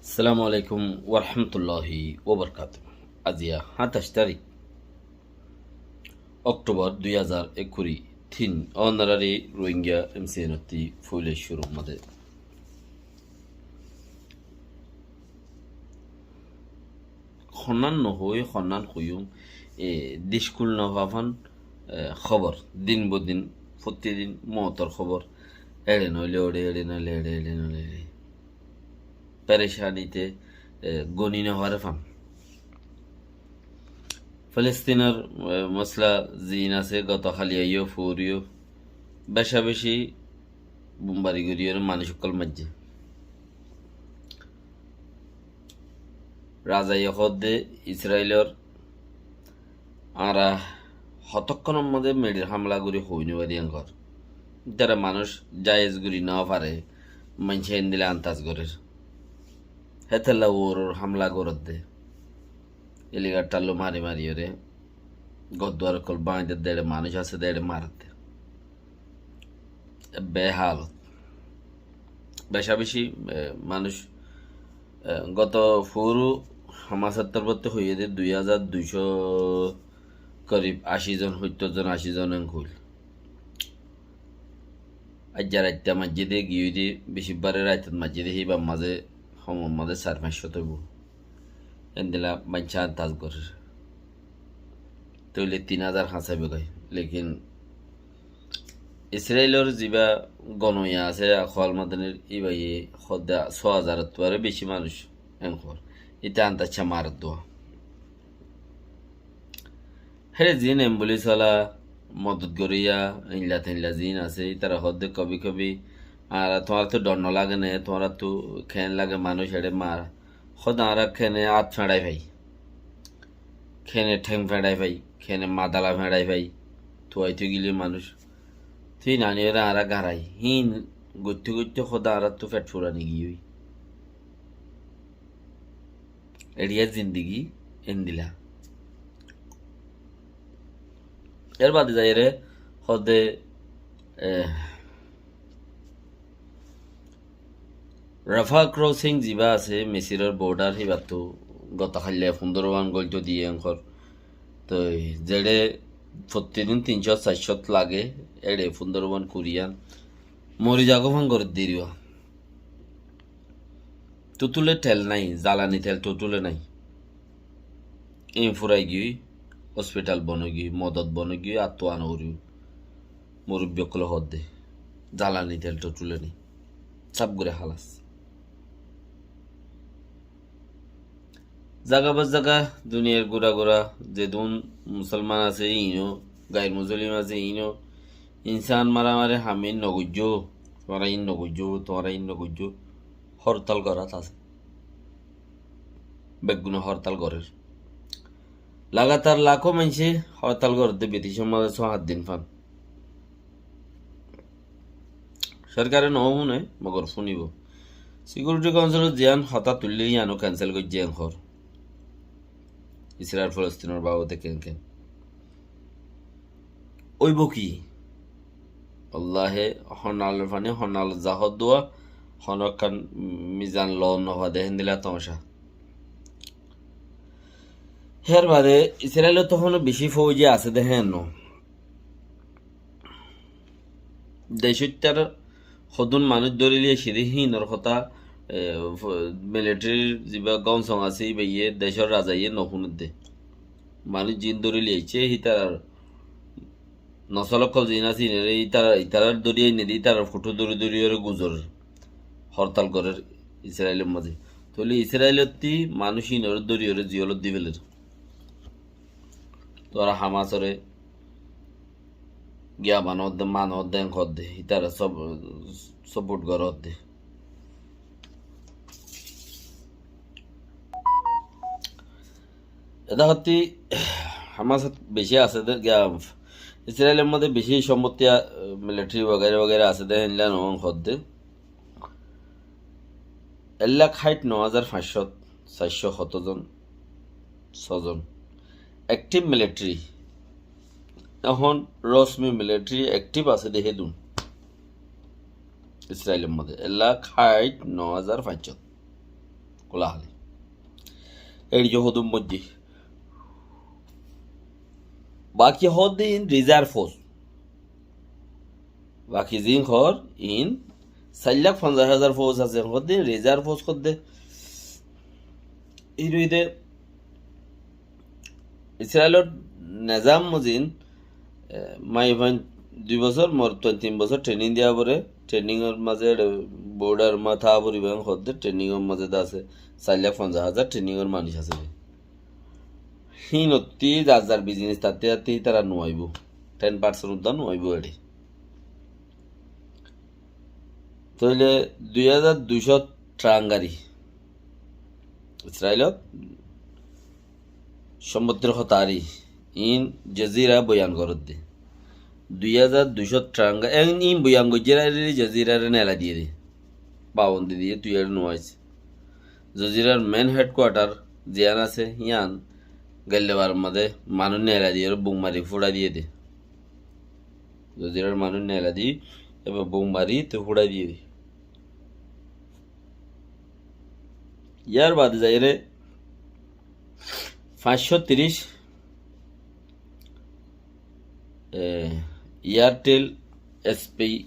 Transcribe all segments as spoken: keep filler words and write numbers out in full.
Assalamu alaikum warahmatulláhi wabarakátuhu. Aziya háñtaic tarík Októbar dui házar ekkuri tin, ónorari Rohingya M C N ottí foila cúrur mazé honnán nohoi, honnán hoiyum, e, dicúl nofafán, e, hóbor, din bodin, fottí din moutor hóbor, eçe noóile oçe, eçe noóile eçe, eçe noóile eçe. Perecanite, e, goni nofaré fán. Filistinor, e, mosala ziín asé, goto háli aiyó, foóri yó, becabeci bombari goríyoré manúic ókkol maijjé. Razaye hoódde Israilor añára hotókkonor mazé meçir hámela gorí hoói nofarí enkor. Ítara manúic zayes gorí nofaré, maincé endilla antas gorér. Hétolla uoror hámela gorédde. Eligar tallu mari mariyoré gór duar ókkol báñgi dedde, eçe manúic asé dé eçe maredde. Ebbe hálot. Becabeci, e, manúic, e, goto foóru Hamasor torfóttu hoiyé dé dui házar dui cót korib aci zon, hóittor zon, aci zon en hoil. Aijja raitta maijjé dé giyói dé, bicibbare raitat maijjé dé, híbar mazé, homor mazé sair fañs cót óibo. Endilla maincé antas gorér. Tóile tin házar hañsaibo goi. Lekin Israilor ziba gonoya asé, Akbal Madanir, íbaye hoódde só házarottu aró beci manúic en hoór. Íte antas maredde. Héçe ziín embulens ola modot goríya, einla teinla ziín asé, ítara hoódde kobi kobi, añára tuáñrattu dhor no lage né, tuáñrattu keén lage manúic eçe mar. Hoódde añára keéne át feñçai fai, keéne théng feñçai fai, keéne madala feñçai fai, tuaitó gile manúic. Tui naniyoré añára gañrai. Híin goitté goitté hoódde añárattu fet furani giyói. Eçiya zindigi endilla. Ér bade zaiyeré hoódde, e, Rafa crossing ziba asé, Misiror border, híbattu goto háilla fundóro uán goilto diye enkor. Toi zeçé fottí din tin cót, sair cót lage, eçe fundóro uán kuriyan. Mori zagói fán gorédde iriwa. Tutule tel nái, zalani tel tutule nái. Íin furai giyói, hospital bon ói giyói, modot bon ói giyói, attu ano uriu. Murubbi ókkole hoódde, zalani tel tutule nái. Saf gorí halas. Zaga ba zaga duniyar gura gura zedún musolman asé, íino, gair musolman asé, íino, insán maramari ham íin nogoijjó, tuáñra íin nogoijjó, tuáñra íin nogoijjó, hortal gorát asé. Beggúne hortal gorér. Lagatar lakó maincé hortal gorédde, biticór mazé só hát din fán. Sorkare no fúne, mogor fúnibo. Security Councilot ziyán hotá tuillé yíano cancel goijjé enkor. Israel Filistinor babote ken ken. Óibo ki? Wallahi, honnalor faní honnalot za hoddúa, honó ekkán mizan lon no fade héndilla tomacá. Hér bade Israelot tohóno bicí fóuji asé dé héen no. Decóttar hodún manúic dóri loi aiccí dé híinor hotá, e, fo-, militarir zibá gom song asé, íbaye, decór razaye nofúner dé. Manúic ziín dóri loi aiccé, hítarar nosól ókkol ziín asé, híinore ítara, ítarar dóri ainné dé, ítarar fotó dóri dóri óre guzorer. Hortal gorér Israelor mazé. Tóile Israelottí manúic híinore dóri óre ziyólot di féler. Tuáñra Hamasore giya mano dé, mano dé, en hoó dé, ítara sop-, support goró dé. Eda hottí Hamasot bicí asé dé, giya Israelor modé bicí sompotti, ah, military wagaira wagaira asé dé, héndilla no en hoó dé. Ek lak háit no házar fañs cót, sair cót hoto zon, só zon. Active military. Ehón rosmi military active asé dé hédun. Israelor modé ek lak háit no házar fañs cót. Bula háli. Eçé hodún moijjé. Baki hoódde iín reserve force. Baki ziín hoór iín sair lak fonzaic házar fous asé, hoódde iín reserve force hoódde. Ín óilde Israilor nezam mozin, e, maiyafuain dui bosór, morotfuain tin bosór training diya foré. Trainingor mazé eçé border mazé táa foribó, en hoódde trainingor mazé de asé sair lak fonzaic házar trainingor manúic asé de. Hínottí zar zar business tátte tátte ítara nuaibó. Ten percent uddá nuaibó eçé. Tóile dui házar duicó tran gari Israilot sombottir hotá ar iín Jazira boyan gorédde. Dui házar duicó tran ga-, en iín boyan goijjé ar Jazirare nela diyé de. Pabondi diyé, tui eçé nuais. Jazirar main headquarter ziyán asé, yían gelle bar mazé manúic nela diyé, bum mari fúrai diyé de. Jazirar manúic nela di, eba bum mari te fúrai diyé de. Yar bade zaiyóre fañs cót tiríc, e, Airtel S P,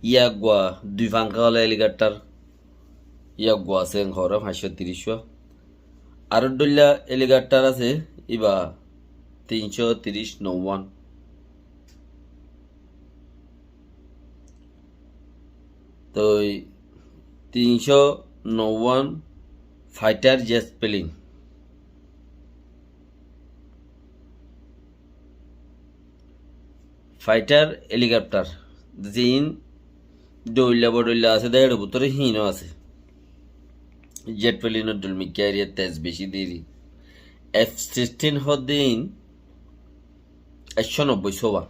yá eggúa dui fanka wala helicopter, yá eggúa asé, en hoór fañs cót tiríc wá. Aró dhoilla helicopter asé, íba tin cót tiríc no wan. Toi tin cót no wan fighter jet plane. Fighter helicopter, ziín dhoilla bodhoilla asé de, ér bútore híno asé. Jet plane or dhoil mikká, ere tez beci deri. F sixteen hoódde iín ekcó nobboi sówa.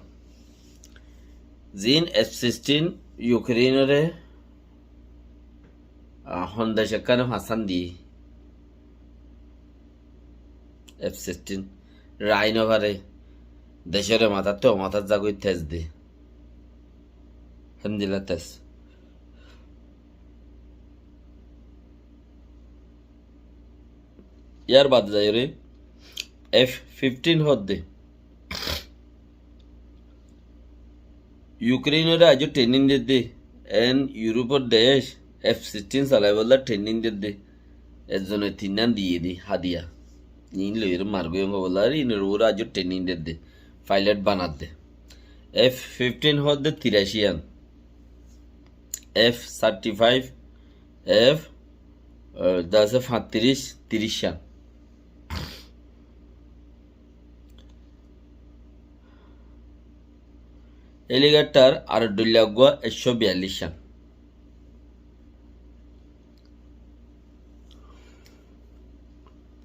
Ziín F sixteen Ukrainore, ah, hon dec ekkáne fañsán diyé. F sixteen rai no fare, decóre matát te omatát zagói tez de. Héndilla tez. Yar bade zaiyóre F fifteen hoódde. Ukrainore aijjó training dedde, en Europe or dec F sixteen salaibolla training dedde. Ezzone tinnán diyé de hadiya. Iín loiyóre margói óngo bolla, ar iínor uore aijjó training dedde, pilot banadde. F fifteen hoódde tiraci an. F thirty-five, F, e, de asé fañtiríc, tiríc an. Helicopter aró dhoilla eggúa ekcó biyallic an.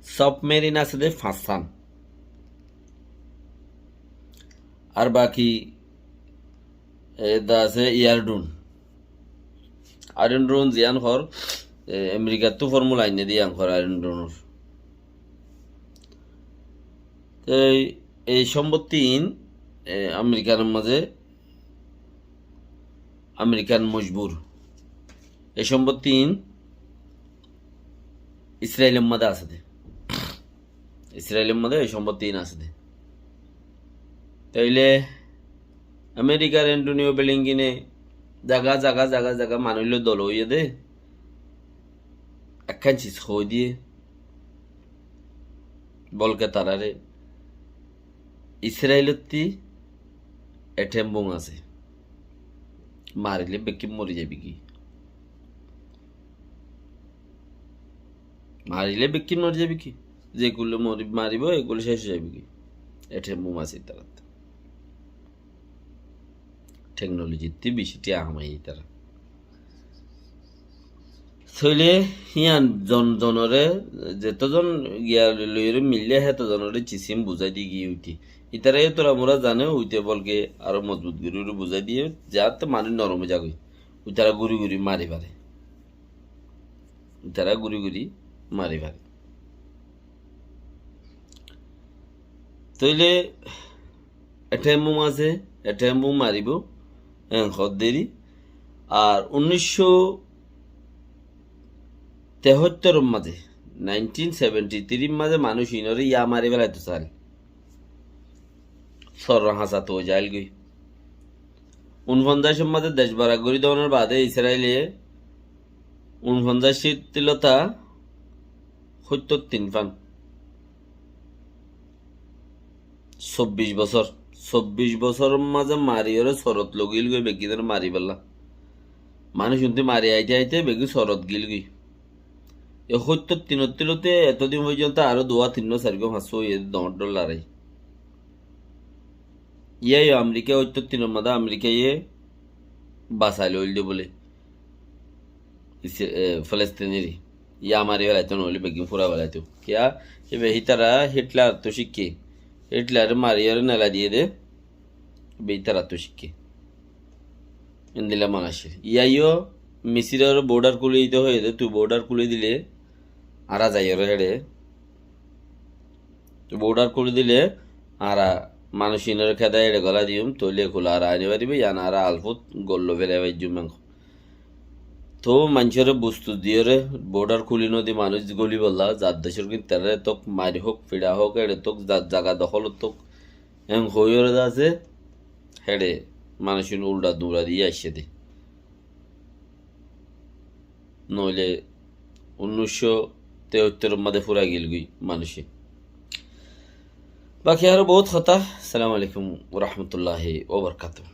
Submarine asé de fañsán. Ar baki, e, de asé Iron Dome. Iron Dome ziyán hoór, e, Amerikattú formula ainné de yían hoór Iron Dome or. Te ei sombotti iín, e, Amerikar mazé, Amerikan mojbur. Ei sombotti iín Israilor mazé asé de. Israilor mazé ei sombotti iín asé de. Tóile Amerikar Antonio Blinkene zaga, zaga, zaga, zaga manúic loi dol óiye de ekkán ciz hoói diyé, bolke taráre Israilottí atom bum asé, marile bekkín mori zaibói. Marile bekkín mori zaibói. Ze kule mori-, maribó, e kule céc ói zaibói. Atom bum asé ítarattú. Teknolojittú beci tiañ hamaiye ítara. Tóile híyan zon zonoré, zeto zon giya loiyóre mille héto zonoré cisím buzái di giyé uite. Ítara yó tora mura zane uite, bolke aró mozbut gorí gorí buzái diyé, zate manúic norom ói zagói. Uitara gúri gúri mari fare. Uitara gúri gúri mari fare. Tóile atom bum asé, atom bum maribó. Eén hoódde eri. Ar unnícco tehóttoror mazé, nineteen seventy three mazé manúic inoré yá mari félaito sail. Soror hañsat ói zailgói. Unfonzaiccor mazé dec barak gorí donor baade Israile unfonzaiccor tilota hóittor tin fan. Sobbic bosór, sobbic bosóror mazé mariyóre sorot loi gilgói, beggúnore maribálla. Manúic untú mari aite aite beggún sorot gilgói. E hóittor tinor tilóte etodin foijjonto aró duwá, tinnúa, sairgúa, fañssúa óiye dé doñr doñr larái. Yíayo Amerika hóittor tinor mazé Amerikaye basai loilde bóle. Is-, e, Filistínire. Yá mari félaito noóile beggún fúrai félaito. Kiyá? Íba hítara Hitlarottú cíkke. Hitlare mariyóre nelai diyé dé. Íba hítarattú cíkke. Endilla manúic. Yíayo Misiror bodhar kúli dito hoiyé dé, tui bodhar kúli dile, añára zaiyóre héçe. Tui bodhar kúli dile, añára manúic inoré kéda héçe gólai diyum, tóile ekula añára aini faribá, yían añára alfut golló félai faijjum. Tóu maincóre bustú diyóre bodhar kúli nodi manúic gólibolla, zar decór gín tarare tóuk, mari hók, fiça hók, héçe tóuk, zar zaga dohólot tóuk, eén hoiyóre de asé, héçe manúic iín uldha duñra diyé aiccé dé. Noóile unnícco tehóttoror mazé fúrai gilgói manúic iín. Baki aró bout hotá. Assalamu alaikum wa rahmatullahi wa barakatuhu.